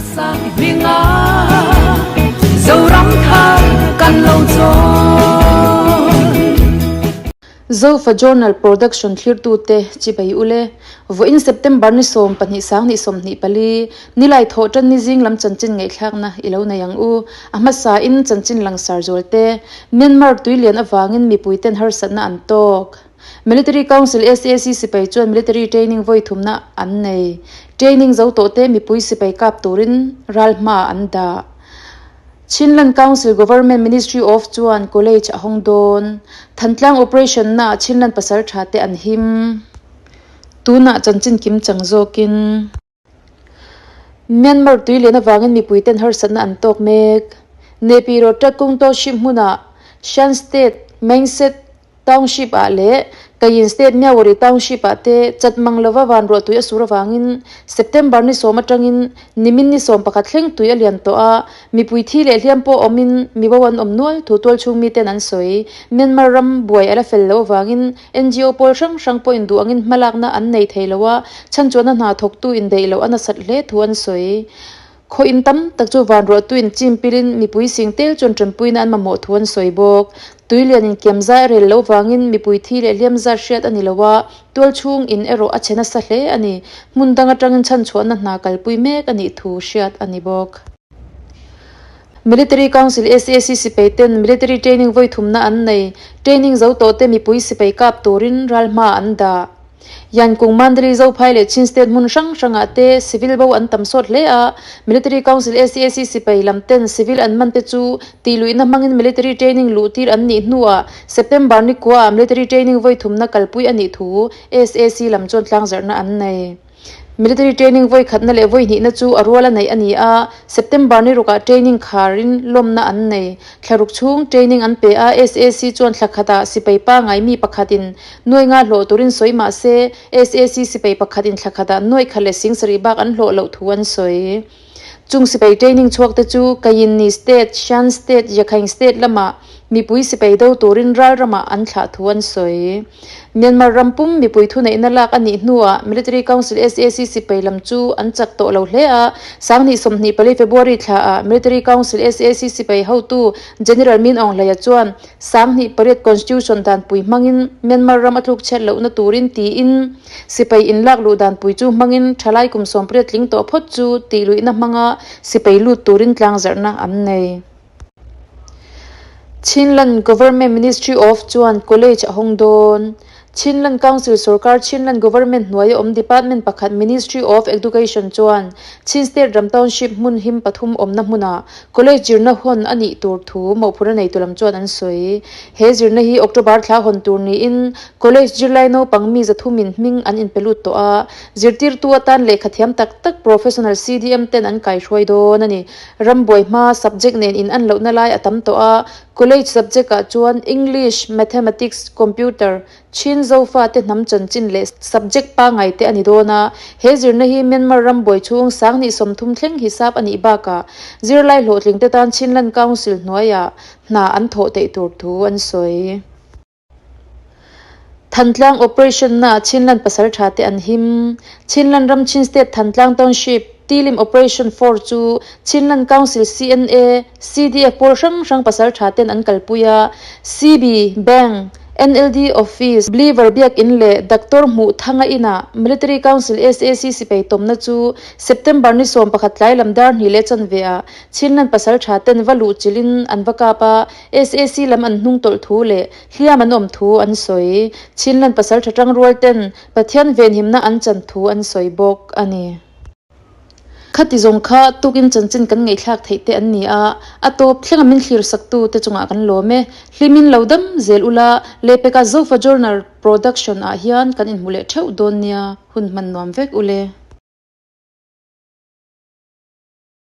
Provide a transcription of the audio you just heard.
Hminga Zoram thar kan lo chawn. Zofa Journal Production thlirtute chibai ule, Vawiin September ni 12 sang ni 24, Nilai thawh tan ni zing lam chanchin ngaihthlakna i lo nei ang u. A hmasa in chanchin langsar zual te, Myanmar tuilian avangin mipui ten harsatna an tawk. Military Council sac sipai chuan military training vawi thumna an nei. Training zo tawh te mipui sipai kap turin ral hma an dah. Chinland Council Government Ministry of chuan college a hawng dawn. Thantlang operation naah Chinland pasal tha te an him. Tunah chanchin kim chang zawkin. Myanmar tui len avangin mipui ten harsatna an tawk mek. Nepi Rawta Kungtoship hmunah Shan State Mengset Township ah leh Kayin State Myaori Township ah te chat mang lova van ruah tui a sur avangin September ni sawm atangin nimin ni 11 thleng tui a lian tawh a, mipui thi leh hliam pawh awmin mibo an awm nual thu tualchhung miten an sawi. Myanmar ram buai a la fel loh avangin NGO pawl hrang hrang pawhin duh angin hmalakna an nei thei lo a, chhan chuan a hna thawktu indaih loh a nasat hle thu an sawi. Khaw in tam tak chu van ruahtuin chim pilin mipui sing tel chuan tanpuina an mamawh thu an sawi bawk. Tui lian inkiam zai a rel loh vangin mipui thi leh hliam zat hriat a ni lo a, tual chhung in erawh a chhe nasa hle a ni. Hmun dang atangin chhan chhuahna hna kalpui mek a nih thu hriat a ni bawk. Military Council sac sipai ten military training vawi thumna an nei. Training zo tawh te mipui sipai kap turin ral hma an dah. Yankung Mandalay Zophai leh Chin State hmun hrang hrangah te civil bo an tam sawt hle a. Military Council sac sipai lam ten civil an man te chu tihluihna hmangin military training luh tir an nih hnuah September ni kuaah military training vawi thumna kalpui a nih thu sac lam chuan tlangzarhna an nei. Military training vawi khatna leh vawi hnihna chu a rual a neih a ni a, September ni rukah training kharin lawmna an nei. Thla ruk chhung training an pe a, sac chuan thla khatah sipai pangai mi pakhatin nuai nga hlawh turin sawi mah se, sac sipai pakhatin thla khatah nuai khat leh sing sarih bak an hlawh loh thu an sawi. Chung sipai training chhuak te chu Kayinni State, Shan State, Yakhaing State lamah mipui sipai do turin ral ramah an thlah thu an sawi. Myanmar ram pum mipui thuneihna lak a nih hnuah Military Council sac sipai lam chu an chak tawh lo hle a, 2024 February thlaah Military Council sac sipai hotu General Min Aung Hlaia chuan 2008 Constitution danpui hmangin Myanmar ram a tluk chhiat lohna turin tiin Sipai inlak luh danpui chu hmangin thalai kum 80 tling tawh phawt chu tih luihna hmanga sipai lut turin tlangzarhna an nei. Chinland Government Ministry of chuan College a hawng dawn. Chinland Council sorkar Chinland Government hnuaia awm Department pakhat Ministry of Education chuan Chin State ram Township hmun him pathum awmna hmunah College zirna hawn a nih tur thu mawhphurhna neitu lam chuan an sawi. He zirna hi October thla hawn tur niin College zirlai naupang mi zathumin hming an inpe lut tawh a, zirtirtu atan lehkha thiam tak tak professional CDM ten an kaihruai dawn a ni. Rambuai hma subject nen in an lohna lai a tam tawh a, college subject ah chuan English, Mathematics, Computer, Chin Zofa te hnam chanchin leh subject pangai te a ni dawn a, he zirna hi Myanmar rambuai chhung 30 thleng hisap a nih bakah zirlai hlawhtling te tan Chinland Council hnuaiah hna an thawh theih tur thu an sawi. Thantlang Operation naah Chinland pasal tha te an him. Chinland ram Chin State Thantlang Township Tilim Operation Force chu Chinland Council CNA, CDF pawl hrang hrang pasal tha ten an kalpui a, CB, Bank, NLD Office, Believer Biakinn leh Doctor Hmuh Thanga inah Military Council sac sipai tawmna chu September ni 11 tlai lam dar hnih leh chanve ah Chinland pasal tha ten va luh chilhin an va kap a, sac lam an hnung tawlh thu leh hliam an awm thu an sawi. Chinland pasal tha tang rual ten Pathian venhimna an chan thu an sawi bawk a ni. Khati zawng kha tukin chanchin kan ngaihthlak theih te an ni a, a tawp thlenga min thlir saktu te chungah kan lawm e. Hlimin lo dam zel ula, lehpeka Zofa Journal Production ah hian kan inhmu leh theuh dawn nia, hun hman nuam vek ule.